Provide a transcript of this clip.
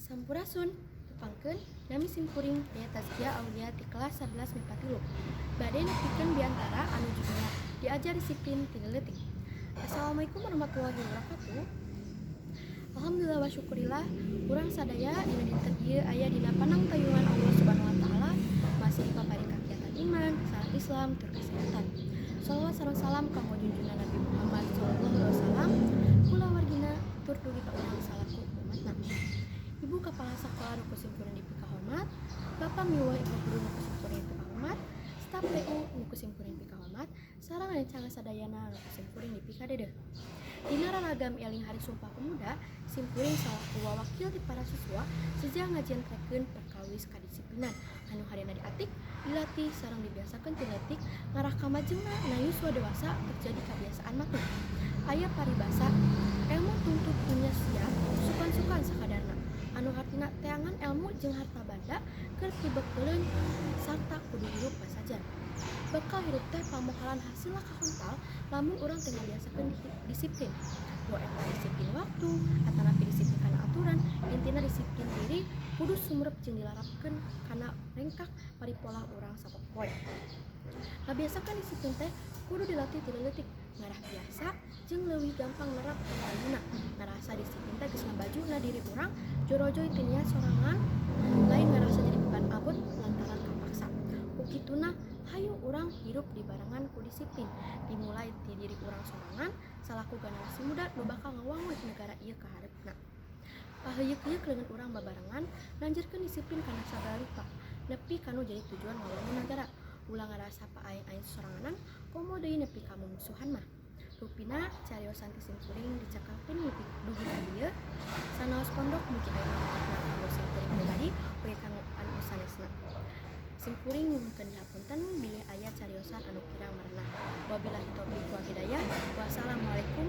Sampurasun. Tepangkeun, nami simkuring Tia Tazkia Aulia ti kelas 11 MIPA 3. Bade nepikeun biantara anu judulna Diajar Disiplin Ti Leutik. Assalamualaikum warahmatullahi wabarakatuh. Alhamdulillah wa syukurillah, urang sadaya dina dinten ieu aya dina panangtayungan Allah Subhanahu wa Taala, masih dipaparin kakiatan iman, sareng Islam tur kesehatan. Shalawat sareng salam kanggo junjungan Nabi Muhammad sallallahu alaihi wasallam, kulawargina tur dugi ka urang salaku umatna. Ibu kepala sekolah nu ku simkuring dipikahormat, Bapak miwah Ibu guru nu ku simkuring dipikahormat, staf TU nu ku simkuring dipikahormat, sareng rencang sadayana nu ku simkuring dipikadedeh. Dina raragam eling Hari Sumpah Pemuda, simkuring salaku wawakil ti para siswa seja ngajentrekeun perkawis kadisiplinan anu harina diatik, dilatih sareng dibiasakeun ti leutik ngarah kamajengna na yuswa dewasa terjadi kebiasaan matuh. Aya paribasa, "Ilmu tuntut dunya siap, sukan-sukan sakadarna," anu hartina teangan ilmu jeung harta banda keur dibekeleun sarta kudu hirup pasajan. Bekal hirup teh pamohalan hasilna kahontal lamun urang teu ngabiasakeun disiplin. Boh eta disiplin waktu atanapi disiplin kana aturan, intina disiplin diri kudu sumrep jeung dilarapkeun kana rengkak paripolah urang sapopoe. Ngabiasakeun disiplin teh kudu dilatih ti leutik ngarah biasa jeung leuwih gampang nerap kana ayeuna. Ngarasa disiplin teh geus ngabaju na diri urang, jorojoy ti niat sorangan, lain ngarasa jadi beban abot lantaran kapaksa. Ku kituna, hayu urang hirup dibarengan ku disiplin, dimulai ti diri urang sorangan salaku generasi muda nu bakal ngawangun negara ieu ka hareupna. Paheuyeuk-heuyeuk leungeun urang babarengan nanjerkeun disiplin kana sagala rupa nepi ka nu jadi tujuan ngawangun nagara. Ulah ngarasa paaing-aing soranganan, komo deui nepi ka mumusuhan mah. Rupina cariosan ti simkuring dicekapkeun nepi dugi ka dieu. Sanaos pondok, mugi aya manfaatna kanggo simkuring pribadi oge kanggo anu sanesna. Simkuring nyuhunkeun dihapunten bilih aya cariosan anu kirang merenah. Wabillahi taufiq wal hidayah. Wassalamualaikum.